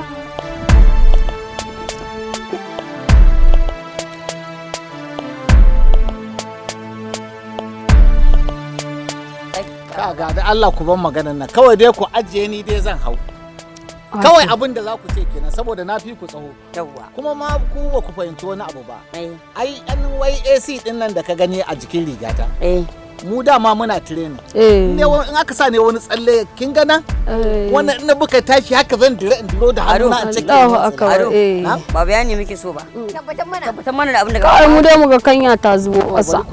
Kaga da Allah ku ban maganar nan, kawai dai ku ajiye ni dai zan hau. Kawai abin da za ku ce kenan, saboda na fi ku tsaho. Yawwa. Kuma ma ku ba ku fahimci wani abu ba. Ai NYAC din nan da ka gani a jikin rigata. Mu dama muna training. Ne in aka sa ne wani tsalle, kin ga nan? Wannan in buka tashi haka zan dire in diro da hannuna a cikin. Allahu akbar. Ado, ba bayani muke so ba. Tabbatar mana. Tabbatar mana da abin da ka Kawai mu dai mu ga kanya ta zubo ƙasa.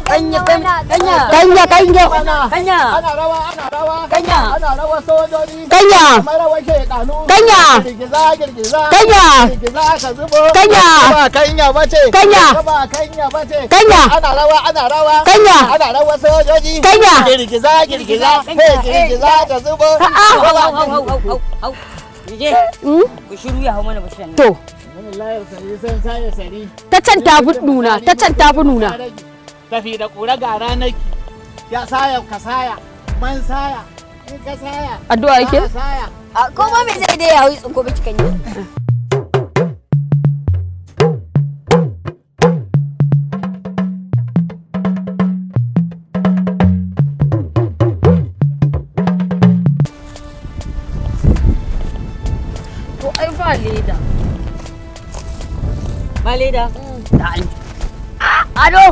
Kanya kanya kanya. Kanya kanya. Kanya. Ana rawa ana rawa. Kanya. Ana rawa sojoji. Kanya. Kamar rawa shedanu. Kanya. Girgiza girgiza. Kanya. Girgiza ka zubo. Kanya. Ba kanya bace. Kanya. Ba kanya bace. Kanya. Ana rawa ana rawa. Kanya. Ana rawa sojoji. Kanya. Girgiza girgiza. Girgiza ka zubo. Hau hau hau hau hau hau. Je. Ku shiru ya hau mana bishiyar nan. To. Ta can ta fi nuna, ta can ta fi nuna. Tafi da kura ga ranar ya saya ka saya man saya in ka saya. Addu'a yake? ka saya. A ko ma me zai dai ya hau tsinko miki kanya. To ai ba leda. Ba leda. Ado.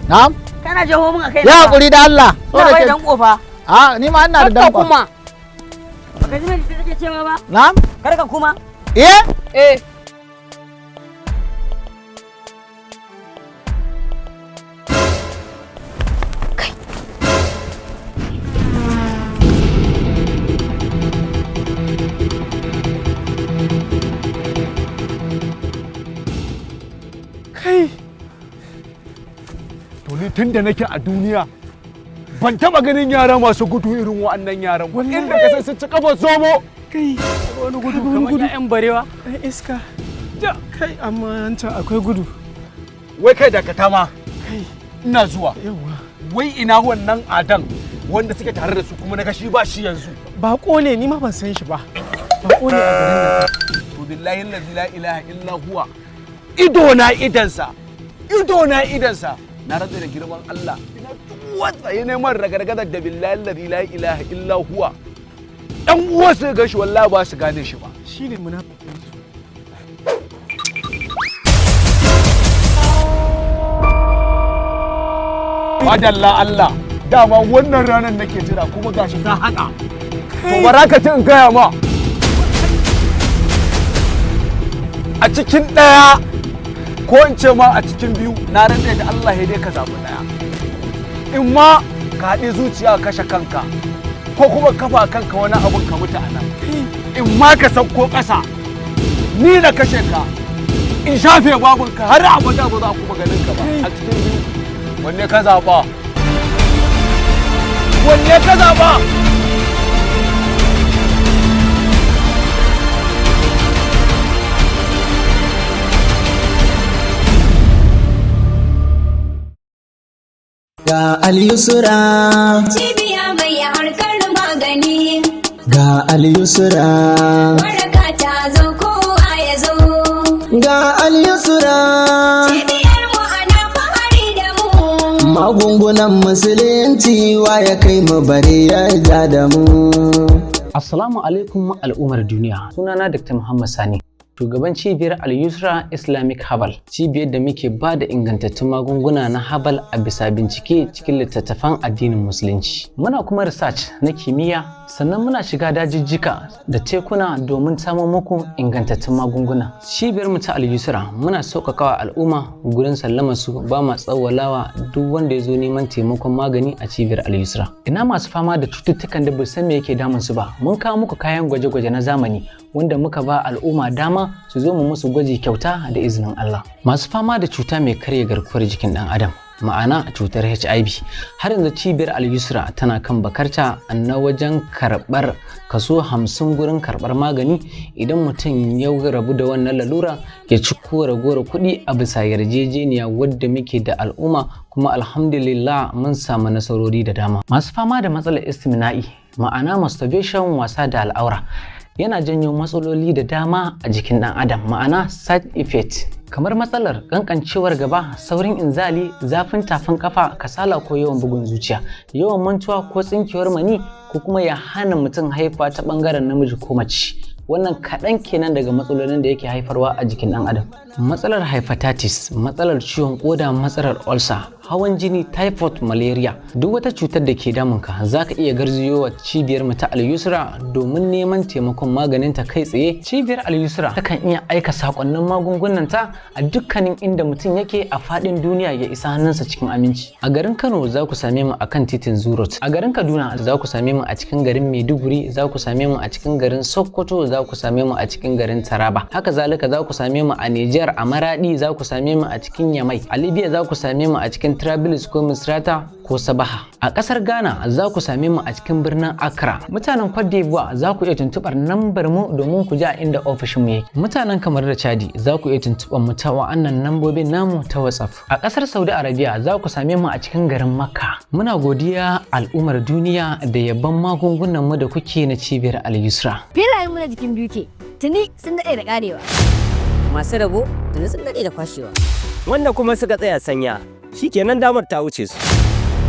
Na'am. Kana jaho min akai. Ya hakuri da Allah. Ina bai dan kofa. A ni ma ina da dan kuma. Baka ji me take cewa ba? Na'am. Kar ka kuma. Eh? Eh. Kai. To ni tun da nake a duniya ban taba ganin yara masu gudu irin wa'annan yaran ba. Inda ka san sun ci kafar zomo. Kai, wani gudu kamar ƴaƴan barewa. Ɗan iska. Ja, kai amma an can akwai gudu. Wai kai dakata ma. Ina zuwa. Wai ina wannan adan wanda suke tare da su kuma na shi ba shi yanzu. Bako ne ni ma ban san shi ba. Bako ne a garin nan. To billahi allazi la ilaha illa huwa. Ido na idansa. Ido na idansa. Na rantsa da girman Allah. Ina tuwatsa ya neman ragargazar da billahi allazi la ilaha illa huwa. Ɗan uwa su ga shi wallahi ba su gane shi ba. Shine munafikin su. Madalla Allah. Dama wannan ranar nake jira kuma gashi ta haɗa. To bara ka ci in gaya ma. A cikin ɗaya ko in ce ma a cikin biyu na rantse da Allah ya dai ka zaɓi ɗaya. In ma ka haɗe zuciya ka kashe kanka ko kuma kafa kanka wani abun ka mutu a nan. In ma ka sauko ƙasa ni na kashe ka in shafe babunka har abada ba za a kuma ganin ka ba a cikin biyu. Wanne ka zaɓa? Wanne ka zaɓa? Ga Al-Yusra. Cibiya mai harkar magani. Ga Al-Yusra. Waraka ta zo kowa ya zo. Ga Al-Yusra. Cibiyar mu ana fahari da mu. Magungunan musulunci wa ya kai mu bare ya ja da mu. Assalamu alaikum al'ummar duniya. Sunana Dr. Muhammad Sani. Shugaban cibiyar Al-Yusra Islamic Herbal, cibiyar da muke ba da ingantattun magunguna na herbal a bisa bincike cikin littattafan addinin Musulunci. Muna kuma research na kimiyya, sannan muna shiga dajijjika da tekuna domin samo muku ingantattun magunguna. Cibiyar mu ta Al-Yusra muna sauƙaƙawa al'umma gurin sallama su ba ma tsawwalawa duk wanda ya zo neman taimakon magani a cibiyar Al-Yusra. Ina masu fama da cututtukan da ba san me yake damun su ba, mun kawo muku kayan gwaje-gwaje na zamani wanda muka ba al'umma dama su zo mu musu gwaji kyauta da izinin Allah. Masu fama da cuta mai karya garkuwar jikin ɗan adam ma'ana cutar HIV har yanzu cibiyar Al-Yusra tana kan bakarta na wajen karɓar kaso 50 gurin karɓar magani idan mutum ya rabu da wannan lalura ya ci ko ragowar kuɗi a bisa yarjejeniya wadda muke da al'umma kuma alhamdulillah mun samu nasarori da dama. Masu fama da matsalar istimina'i ma'ana masturbation wasa da al'aura yana janyo matsaloli da dama a jikin ɗan adam ma'ana side effect kamar matsalar kankancewar gaba, saurin inzali, zafin tafin kafa, kasala ko yawan bugun zuciya, yawan mantuwa ko tsinkewar mani ko kuma ya hana mutum haifa ta bangaren namiji ko mace. Wannan kaɗan kenan daga matsalolin da yake haifarwa a jikin ɗan adam. Matsalar hepatitis, matsalar ciwon koda, matsalar ulcer, hawan jini, typhoid, malaria, duk wata cutar da ke damunka za ka iya garziyowa cibiyar mu ta Al-Yusra domin neman taimakon maganin ta kai tsaye. Cibiyar Al-Yusra takan iya aika sakonnin magungunan ta a dukkanin inda mutum yake a faɗin duniya ya isa hannunsa cikin aminci. A garin Kano za ku same mu akan titin Zurot. A garin Kaduna za ku same mu a cikin garin Maiduguri, za ku same mu a cikin garin Sokoto, za ku same mu a cikin garin Taraba. Haka zalika za ku same mu a Nijar a Maradi, za ku same mu a cikin Yamai. A Libya za ku same mu a cikin Trabilis ko Misrata ko Sabaha. A ƙasar Ghana za ku same mu a cikin birnin Accra. Mutanen Cote d'Ivoire za ku iya tuntuɓar nambar mu domin ku ji a inda ofishin mu yake. Mutanen kamar da Chadi za ku iya tuntuɓar mu ta wa'annan nambobin namu ta WhatsApp. A ƙasar Saudi Arabia za ku same mu a cikin garin Makka. Muna godiya al'ummar duniya da yabon magungunan mu da kuke na cibiyar Al-Yusra. Filayen mu na jikin biyu ke tuni sun daɗe da ƙarewa. Masu rabo tuni sun daɗe da kwashewa. Wanda kuma suka tsaya sanya shikenan damar ta wuce su.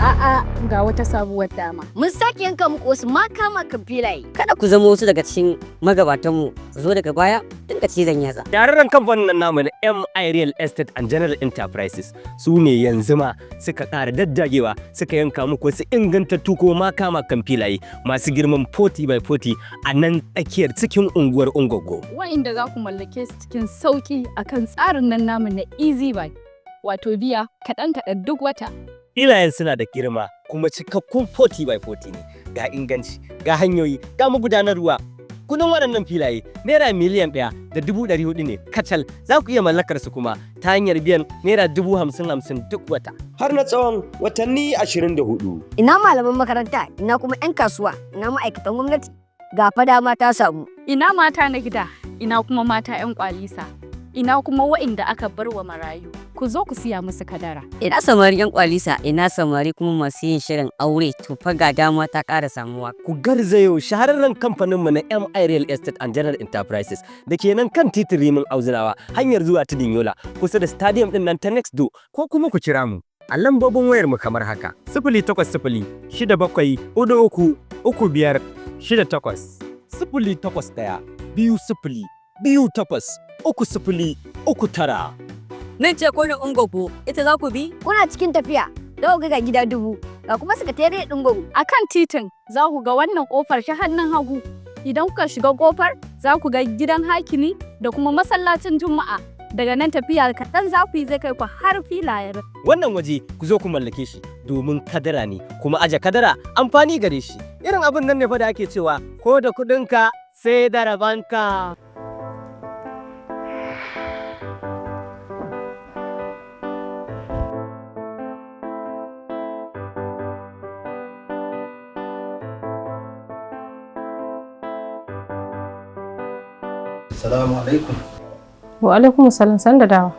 A'a, ga wata sabuwar dama. Mun sake yanka muku wasu makamakan filaye. Kada ku zama wasu daga cikin magabatanmu su zo daga baya dinga cizon yatsa. Yararren kamfanin nan namu na MI Real Estate and General Enterprises su ne yanzu ma suka ƙara daddagewa suka yanka muku wasu ingantattu ko makamakan filaye masu girman 40 by 40 a nan tsakiyar cikin unguwar Ungogo. Wa'inda za ku mallake su cikin sauƙi akan tsarin nan namu na Easy Buy, wato biya kaɗan-kaɗan duk wata. Filayen suna da girma kuma cikakkun 40 by 40 ne, ga inganci, ga hanyoyi, ga magudanar ruwa. Kudin waɗannan filaye naira 1,400,000 ne kacal. Za ku iya mallakar su kuma ta hanyar biyan naira 50,000 50 duk wata. Har na tsawon watanni 24. Ina malaman makaranta, ina kuma 'yan kasuwa, ina ma'aikatan gwamnati. Ga fa dama ta samu. Ina mata na gida, ina kuma mata 'yan kwalisa, ina kuma wa'inda aka bar wa marayu. Ku zo ku siya musu kadara. Ina samari 'yan kwalisa, ina samari kuma masu yin shirin aure, to fa ga dama ta ƙara samuwa. Ku garzayo shahararren kamfaninmu na MI Real Estate and General Enterprises da ke nan kan titin Rimin Auzunawa, hanyar zuwa Tudun Yola, kusa da stadium din nan ta Next Door, ko kuma ku kira mu a lambobin wayar mu kamar haka: 08067433568, 08120283039. Nan ce kwanan Ungogo, ita za ku bi? Kuna cikin tafiya, za ku ga gida dubu, ga kuma sakatariyar ɗin Gwaggo. A kan titin za ku ga wannan ƙofar ta hannun hagu. Idan kuka shiga ƙofar, za ku ga gidan hakimi da kuma masallacin Juma'a. Daga nan tafiya kaɗan za ku yi zai kai ku har filayen. Wannan waje ku zo ku mallake shi domin kadara ne, kuma aje kadara amfani gare shi. Irin abin nan ne fa da ake cewa ko da kuɗinka sai da rabanka. Salamu alaikum. Wa alaikum salam, san da dawa.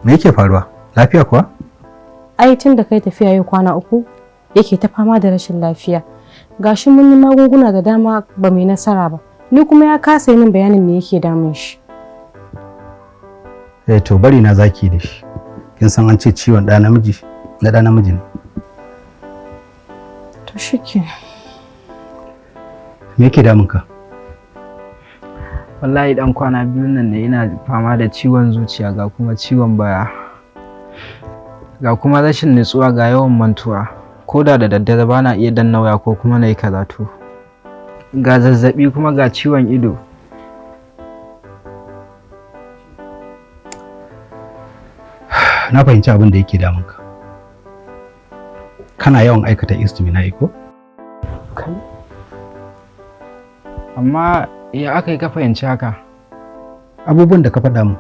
Me yake faruwa? Lafiya kuwa? Ai tun da kai tafiya yau kwana 3 yake ta fama da rashin lafiya. Gashi mun yi magunguna da dama ba mai nasara ba. Ni kuma ya kasa yi min bayanin me yake damun shi. Eh, to bari na zaki da shi. Kin san an ce ciwon ɗa namiji na ɗa namiji ne. To shikenan. Me yake damun ka? Wallahi dan kwana biyun nan ne ina fama da ciwon zuciya, ga kuma ciwon baya, ga kuma rashin nutsuwa, ga yawan mantuwa. Ko da da daddare ba na iya danna waya ko kuma na yi karatu, ga zazzabi, kuma ga ciwon ido. Na fahimci abin da yake damun ka. Kana yawan aikata istimina'i ko? Amma ya aka yi ka fahimci haka? Abubuwan da ka faɗa mu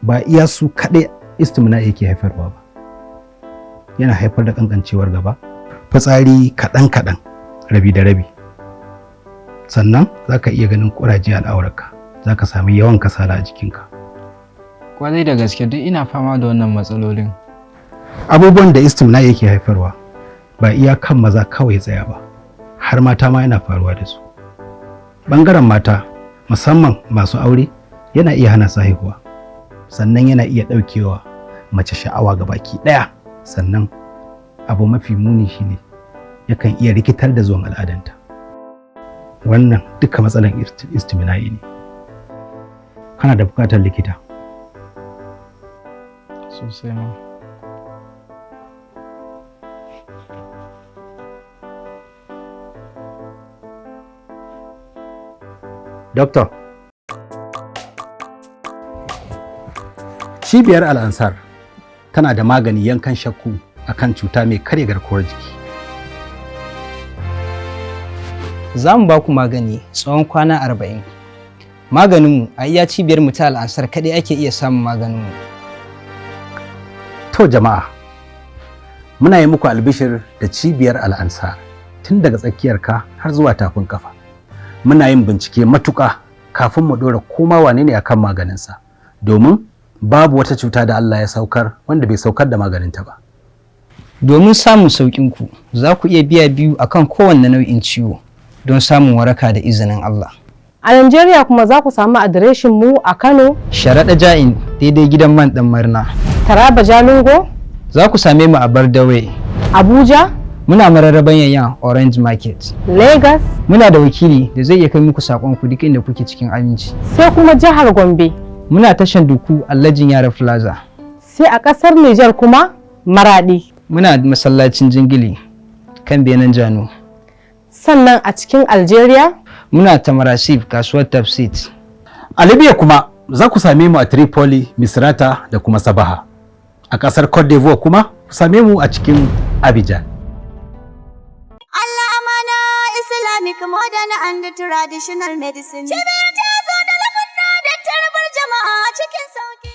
ba iya su kaɗai istimina'i yake haifarwa ba. Yana haifar da ƙanƙancewar gaba, fitsari kaɗan-kaɗan, rabi da rabi. Sannan za ka iya ganin ƙuraje a al'aurarka, za ka sami yawan kasala a jikinka. Kwarai da gaske, duk ina fama da wannan matsalolin. Abubuwan da istimna'i yake haifarwa ba iya kan maza kawai tsaya ba, har mata ma yana faruwa da su. Bangaren mata, musamman masu aure, yana iya hana su haihuwa. Sannan yana iya ɗaukewa mace sha'awa ga baki ɗaya. Sannan abu mafi muni shine yakan iya rikitar da zuwan al'adanta. Wannan duka matsalan istimina'i ne. Kana da buƙatar likita. Sosai ma. Doctor. Cibiyar Al'ansar tana da magani yankan shakku akan cuta mai karya garkuwar jiki. Za mu ba ku magani tsawon kwana 40. Maganinmu a iya cibiyar mu ta Al'ansar kaɗai ake iya samun maganinmu. To jama'a, muna yi muku albishir da cibiyar Al'ansar tun daga tsakiyar ka har zuwa tafin kafa. Muna yin bincike matuƙa kafin mu ɗora koma wane ne akan maganinsa, domin babu wata cuta da Allah ya saukar wanda bai saukar da maganinta ba. Domin samun sauƙin ku, za ku iya biya biyu akan kowanne nau'in ciwo don samun waraka da izinin Allah. A Najeriya kuma za ku samu adireshin mu a Kano, Sharaɗa Ja'in, daidai gidan man ɗan Marna. Taraba Jalingo, Za ku same mu a Bardawe. Abuja. Muna mararraban yayan Orange Market. Lagos. Muna da wakili da zai iya kai muku sakon ku duk inda kuke cikin aminci. Sai kuma jihar Gombe. Muna tashan Duku Allajin Yara Plaza. Sai a ƙasar Nijar kuma Maradi. Muna masallacin Jingili kan Benin Jano. Sannan a cikin Algeria muna Tamarasif kasuwar Tafsit. A Libya kuma za ku same mu a Tripoli, Misrata da kuma Sabaha. A ƙasar Cote d'Ivoire kuma ku same mu a cikin Abidjan. Allah amana Islamic modern and traditional medicine. Cibiyar ta zo da lamunna da tarbar jama'a cikin sauki.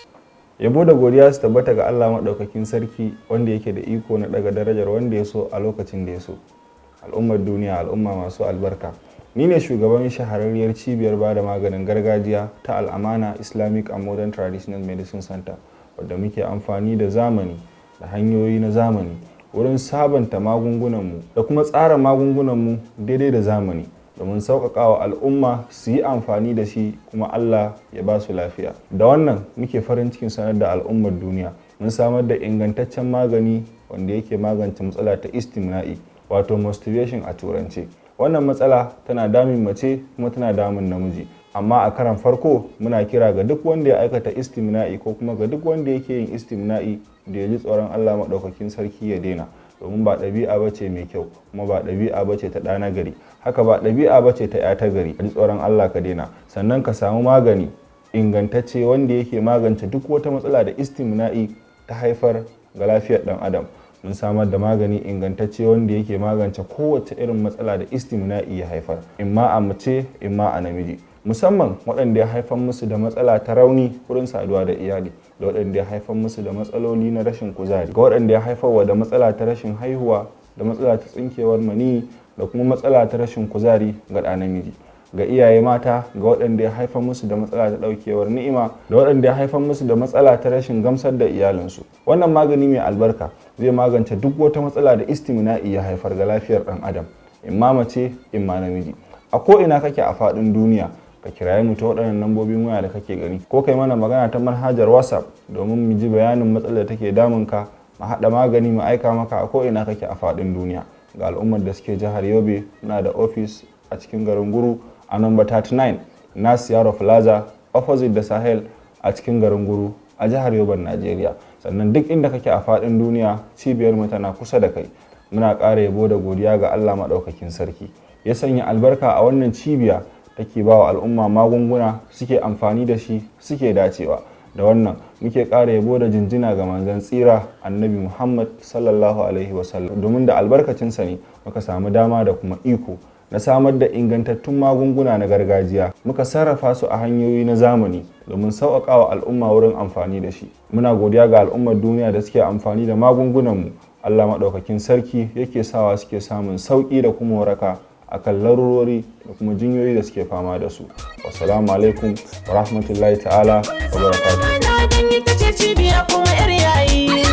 Yabo da godiya su tabbata ga Allah maɗaukakin sarki wanda yake da iko na ɗaga darajar wanda ya so a lokacin da ya so. Al'ummar duniya, al'umma masu albarka. Ni ne shugaban shahararriyar cibiyar ba da maganin gargajiya ta Al'amana Islamic and Modern Traditional Medicine Center, wadda muke amfani da zamani da hanyoyi na zamani wurin sabanta magungunanmu da kuma tsara magungunanmu daidai da zamani domin sauƙaƙa wa al'umma su yi amfani da shi kuma Allah ya ba su lafiya. Da wannan muke farin cikin sanar da al'ummar duniya mun samar da ingantaccen magani wanda yake magance matsala ta istimna'i, wato masturbation a turance. Wannan matsala tana damun mace kuma tana damun namiji, amma a karan farko muna kira ga duk wanda ya aikata istimna'i ko kuma ga duk wanda yake yin istimna'i da ya ji tsoron Allah maɗaukakin sarki ya daina, domin ba ɗabi'a ba ce mai kyau kuma ba ɗabi'a ba ce ta ɗa na gari, haka ba ɗabi'a ba ce ta ‘ya ta gari. Ka ji tsoron Allah ka daina, sannan ka samu magani ingantacce wanda yake magance duk wata matsala da istimna'i ta haifar ga lafiyar ɗan adam. Mun samar da magani ingantacce wanda yake magance kowace irin matsala da istimna'i ya haifar, imma a mace imma a namiji, musamman waɗanda ya haifar musu da matsala ta rauni wurin saduwa da iyali, da waɗanda ya haifar musu da matsaloli na rashin kuzari, ga waɗanda ya haifarwa da matsala ta rashin haihuwa, da matsala ta tsinkewar maniyyi, da kuma matsala ta rashin kuzari ga ɗa namiji, ga iyaye mata, ga waɗanda ya haifar musu da matsala ta ɗaukewar ni'ima, da waɗanda ya haifar musu da matsala ta rashin gamsar da iyalinsu. Wannan magani mai albarka zai magance duk wata matsala da istimna'i ya haifar ga lafiyar ɗan adam, imma mace imma namiji. A ko ina kake a faɗin duniya, ka kiraye mu ta waɗannan lambobin waya da kake gani, ko kai mana magana ta manhajar WhatsApp domin mu ji bayanin matsalar da take damunka, mu haɗa magani mu aika maka a ko ina kake a faɗin duniya. Ga al'ummar da suke jihar Yobe, muna da ofis a cikin garin Guru a number 39 Nasiyaro Plaza, opposite da Sahel, a cikin garin Guru a jihar Yoban, Najeriya. Sannan duk inda kake a faɗin duniya, cibiyar mu tana kusa da kai. Muna ƙara yabo da godiya ga Allah maɗaukakin sarki ya sanya albarka a wannan cibiya take ba wa al'umma magunguna suke amfani da shi suke dacewa. Da wannan muke ƙara yabo da jinjina ga manzon tsira Annabi Muhammad sallallahu alaihi wasallam, domin da albarkacinsa ne muka samu dama da kuma iko na samar da ingantattun magunguna na gargajiya, muka sarrafa su a hanyoyi na zamani domin sauƙaƙa wa al'umma wurin amfani da shi. Muna godiya ga al'ummar duniya da suke amfani da magungunanmu. Allah maɗaukakin sarki yake sawa suke samun sauƙi da kuma waraka akan larurori da kuma jinyoyi da suke fama da su. Wassalamu alaikum wa rahmatullahi ta'ala wa barakatuh. Ita ce cibiya kuma 'yar yayi.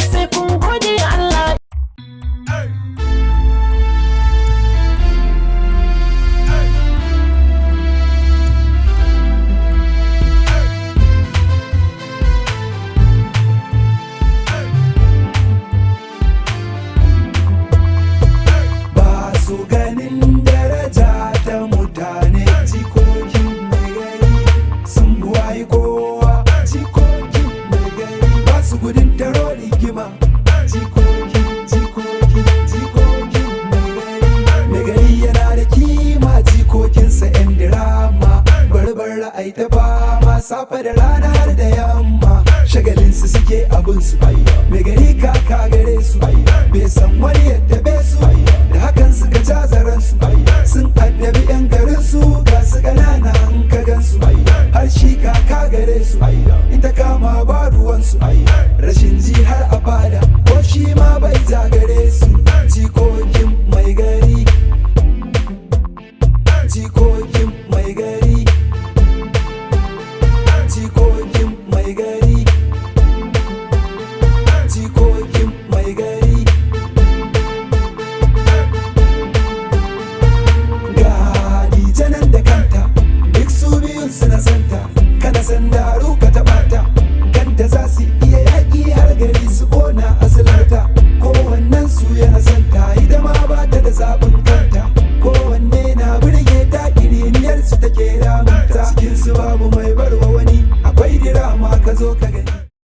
Sai kun gode Allah. Ba su ganin daraja ta mutane, jikokin mai gari sun buwayi kowa, jikokin mai gari ba su gudun taro rigima, jikokin jikokin jikokin mai gari. Mai gari yana da kima, jikokinsa yan dirama, barbar ra'ayi ta fama safe da rana har da yamma, shagalinsu suke abinsu, mai gari kaka gare su, bai san wani yadda bai su.